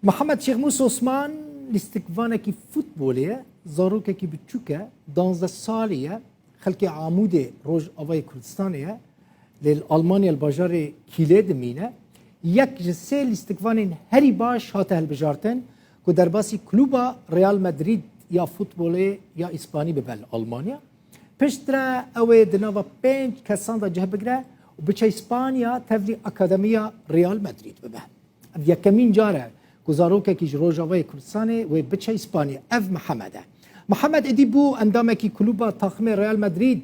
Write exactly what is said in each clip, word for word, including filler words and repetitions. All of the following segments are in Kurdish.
Mihemed Şêxmûs Osman lîstikvanekî futbolê ye, zarokekî biçûk e, duwazdeh salî ye, xelkê Amûdê Rojavayê Kurdistanê ye, lê li Almanya li bajarê Kîlê dimîne. Yek ji sê lîstikvanên herî baş hate hilbijartin ku derbasî klûba Real Madrid ya futbolê ya Îspanî bibe li Almanya. Piştre ew ê di nava pênc kesan de cih bigire û biçe Îspanya tevlî akademiya Real Madrid bibe. Ev yekemîn car e ku zarokekî ji Rojavayê Kurdistanê wê biçe Îspanya. Ev Mihemed e. Mihemed êdî bû endamekî kulûba taximê Real Madrid.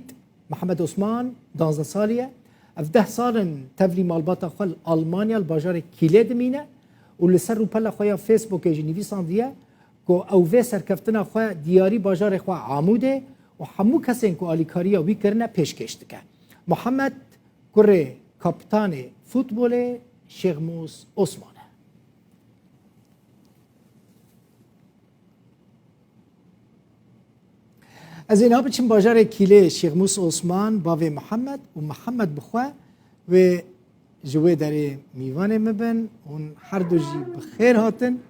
Mihemed Osman, duwazdeh salî ye. Ev deh sal in tevlî malbata xwe li Almanya, li bajarê Kîlê dimîne û li ser rûpela xwe ya Facebookê jî nivîsandiye ku ew vê serkeftina xwe diyarî bajarê xwe Amûdê û hemû kesên ku alîkariya wî kirine pêşkêş dike. Mihemed kurê kaptanê futbolê Şêxmûs Osman e. Ez ê niha biçim bajarê Kîlê, Şêxmûs Osman, bavê Mihemed û Mihemed bi xwe wê ji wê derê mîvanê min bin. Hûn her du jî bi xêr hatin.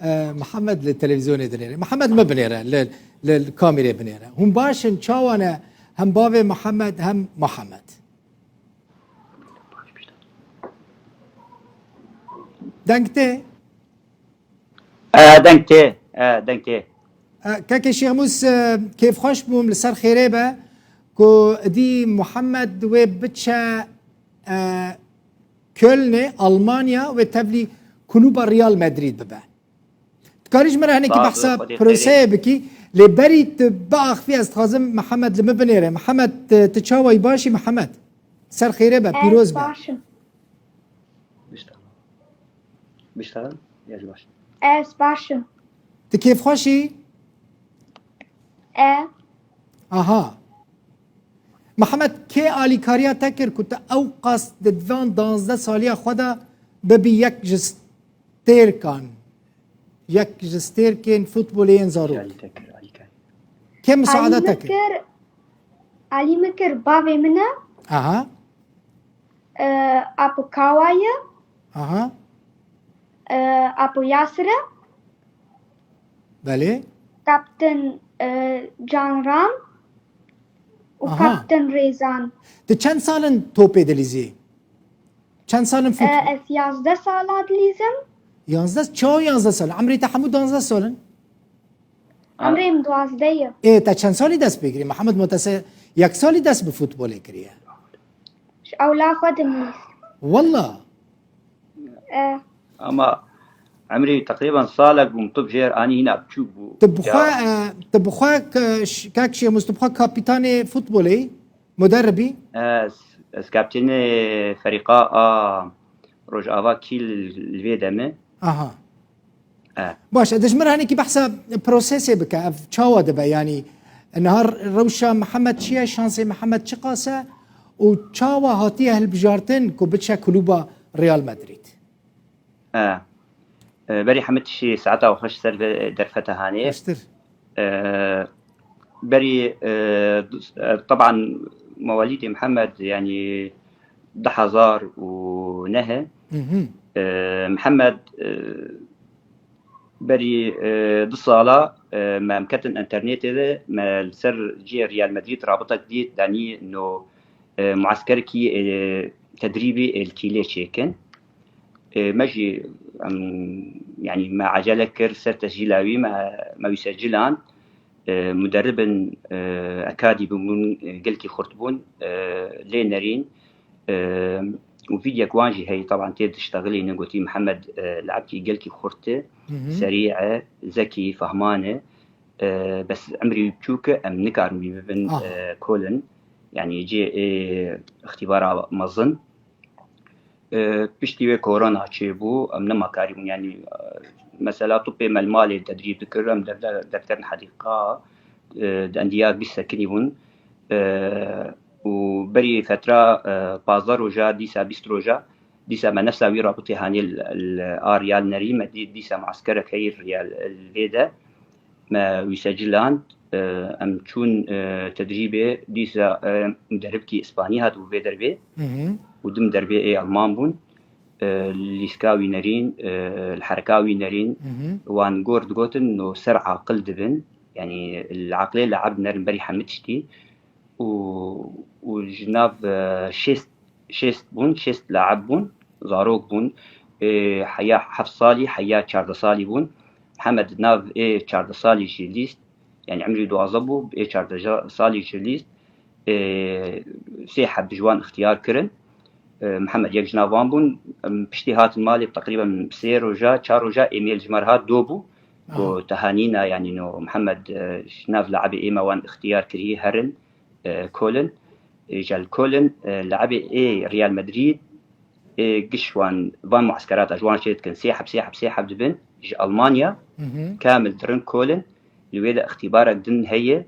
E, Mihemed li televîzyonê dinêre. Mihemed, min binêre, li, li, li kamîrê binêre. Hûn baş in, çawa ne hem bavê Mihemed hem Mihemed? Deng tê? E, deng tê. E, deng tê. E, kekê Şêxmûs, e, kêfxweş bûm, li ser xêrê be, ku dî Muhammed wê biçe, e, Kölnê, Almanya, wê tevlî kulûba Real Madrid bibe. Dikarî ji min re hinekî behsa proseyê bikî, lê berî tu biaxivî, ez dixwazim Mihemed li min binêre. Mihemed, tu, tu çawa yî, baş î Mihemed? Ser xêrê be, pîroz be. Ez baş im. Biştexil. Biştexil, ya ji baş. Ez baş im. Tu kêfxweş î? E. Aha. Mihemed, kê alîkariya te kir ku tu ew qas di van danzdeh saliya xwe de bibî yek ji stêrkan, yek ji stêrkên futbolê yên zarok? Alî te kir, alî kir. Kê musaada te kir? Alî min kir, bavê min e. Aha. E, Apo Kawa ye. Aha. E, Apo Yasir e. Belê. Kapten, e, Can Ram û Aha. Kapten Rêzan. Tu çend sal in topê dilîzî? Çend sal in futbol? E, ez yazdeh sala dilîzim. Yazdeh, çawa yazdeh sal? Emrê te hemû danzdeh sal in? Emrê min duwazdeh ye. Ê, te çend salî dest pê kiriye? Mihemed, ma te se yek salî dest bi futbolê kiriye? Ji ewla xwe dimîz. Walla? E. Ama emrê teqrîben salek bû, tu jêr anî hîna biçûk bû. Tu bi xwe, e, tu bi xwe ke-, ş-, kek Şêmûs, tu bi xwe kapîtanê futbolê yî? Muderribî? Ez, ez kaptênê ferîqa a Rojava Kîl li vê demê. Aha. E. Baş, e, de ji min re hinekî behsa prosesê bike, ev çawa dibe? Yanî niha rewşa Mihemed çi ye, şansê Mihemed çiqas e û çawa hatiye hilbijartin ku biçe kulûba Real Madrid? E, e, berî hemî tiştî saeta xweş ser ve derfeta hanê. Xweştir. E, berî, e, dus-, e, teban mewalîdê Mihemed, yanî du hezar û neh. Mhm. E, Mihemed, e, berî, e, du sala, e, me em ketin înternetê de, me li ser cihê Real Madrid rabitek dît, danî no, e, mueskerekî, e, tedrîbî ê li Kîlê çêkin. E, me jî, em, yanî me ecele kir ser tescîla wî, me, me wî secîland. E, muderribin, e, ekadî bûn, e, gelkî xurt bûn, e, lê nerîn. E, û vîdyek wan jî heye, teban tê diştexilînin, gotî Mihemed, e, le'ebkî gelkî xurt e, Hı hı. serî e, zekî, fehman e. E, bes emrî wî biçûk e, em nikarin wî bibin, Ah. e, kolin. Yanî cê ê îxtîbara mezin. E, piştî wê korona çêbû, em nema karîbûn, yanî, e, mesela tu pê me li malê tedrîb dikir, em dev-, dev-, devkerin hedîqa, e, di endiya bîst sekinî bûn. E, û berî fetra, e, pazdeh roja, dîsa bîst roja, dîsa me nefsa wî rabitê hanê li, li a Real nerî, me dî-, dîsa mueskerek heyî Real li vê de. Me wî secîland, e, em çûn, e, tedrîbê, dîsa, e, muderribkî Îspanî hat û vê derbê Hı hı. û du muderribê ê Alman bûn. e, lîstika wî nerîn, e, li hereka wî nerîn, wan gor digotin, no ser aqil dibin. Yanî li aqilê le'eb nerin berî hemî tiştî. Û, û ji nav, e, şêst, şêst bûn, şêst le'eb bûn, zarok bûn. E, heya heft salî, heya çardeh salî bûn. Mihemed nav ê çardeh salî jî lîst, yanî emrî duwazdeh bû, ê çardeh salî jî lîst. E, sê heb ji wan ixtiyar kirin. E, Mihemed yek ji nav wan bûn. Em, piştî hatin malê, teqrîben sê roja, çar roja, ê mêl ji me re hat, do bû. Aha. Got, tehanîna, yanî no Mihemed, e, ji nav le'ebê ê me wan ixtiyar kirî herin, e, Kolin. E, ji Kolin, e, le'ebê ê Real Madrid, ê giş wan, van mueskerata ji wan çê dikin. Sê heb, sê heb, sê heb dibin ji Almanya. Kamil dirin Kolin. Li wê de ixtîbarek din heye.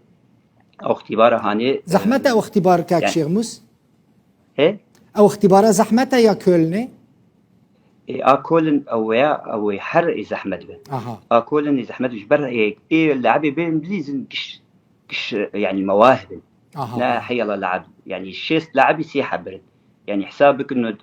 Ew ixtîbara hanê, Zehmet e e, ew ixtîbar, kak yani Şêxmûs? He? Ew ixtîbara zehmet e ya Kölnê? E, a Kolin ew ya, ew ê her ê zehmet be. Aha. A Kolin ê zehmet be, ji ber ê, ê le'ebê bên bilîzin giş, giş, yani mewahib in. Aha, ne aha. Heyala le'eb. Yani şêst le'ebî sê heb birin. Yani hesab bikin, e,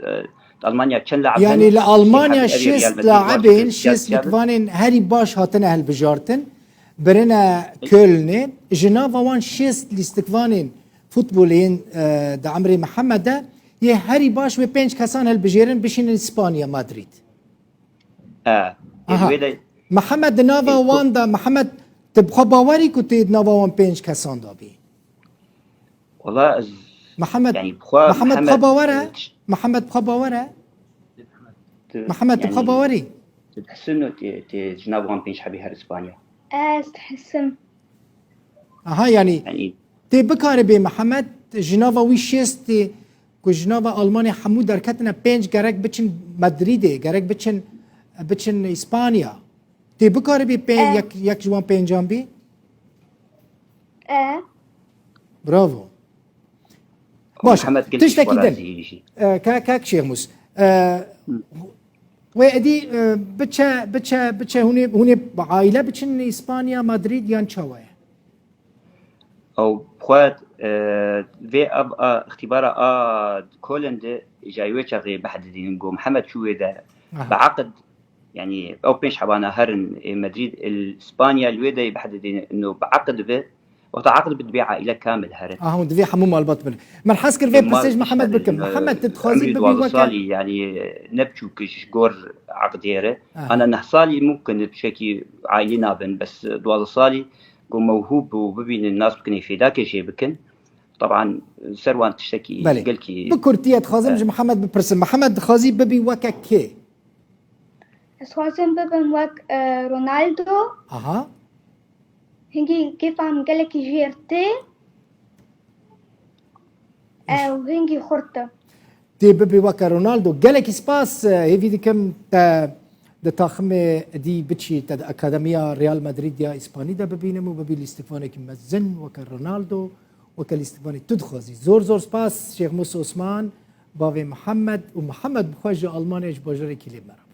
Almanya çend le'eb Yani hene? Li Almanya Sê heb ev Real şêst Madrid le'ebên, şêst lîkvanên herî baş hatine hilbijartin. Birine Kölnê. Ji nava wan şêst lîstikvanên futbolê yên, e, di emrê Mihemed de yê herî baş wê pênc kesan hilbijêrin bişînin Spanya, Madrid. E, Aha. Wê de Mihemed di nava wan de, Mihemed, tu bi xwe bawerî ku tê di nava wan pênc kesan de bî? Wala ez, Mihemed, yani, bi xwe Mihemed bi xwe bawer e? Mihemed bi xwe bawer e? Mihemed, tu bi xwe bawer î? Tu dihisin tê, tê ji nav wan pênc hebî her Spanya? Ez dihisim. Aha, yani, Yani tê bikaribê Mihemed ji nava wî şêst tê ku ji nava Almanya hemû derketine pênc gerek biçin Madridê, gerek biçin, biçin Spanya. Tê bikaribê pê-, E. yek, yek ji wan pêncan bî? E. Bravo. Baş. Mihemed gelek Tiştekî din. E, ka-, kak Şêxmûs. E, wê edî, e, biçe, biçe, biçe hûnê, hûnê aîle biçin Îspanya, Madrid yan çawa ye? Ew xwe, e, vê ev, a, ixtîbara a Kolin de jayê wê çaxê behdidînin. Got, Mihemed çû wê de Aha. bi eqid, yani ew pênc hebana herin ê Madrid, il Spanya li wê de behdidînin, ino bi eqid be, wexta eqid be divê aîle kamil herin. Aha, hûn divê hemû malbat bin. Min hez kir vê pirsê ji Mihemed bikim. Mihemed, tu dixwazî bibî weke salî, yani ne biçûk ji gor eqdê re. Aha. Ana neh salî mumkin tiştekî aîlî nabin, bes duwazdeh salî ku mewhûb û bibînin, nas bikin, ê fêdakê jê bikin. Teban ser wan tiştekî Belê. gelkî, Bi kurtiye dixwazim e, ji Mihemed bipirsim. Mihemed, dixwazî bibî weke kê? Ez dixwazim bibim wek, e, Ronaldo. Aha. Hingî kêfa min gelekî jêr tê. Ew hingî xurt e. Tê bibî weke Ronaldo. Gelekî spas, e, hêvî dikim te di taximê dî biçî, te di akademiya Real Madrid ya Îspanî de bibînim û bibî lîstikvanekî mezin weke Ronaldo, weke lîstikvanê tu dixwazî. Zor zor spas Şêxmûs Osman, bavê Mihemed û Mihemed bi xwe ji Almanya, ji bajarê Kîlê me re.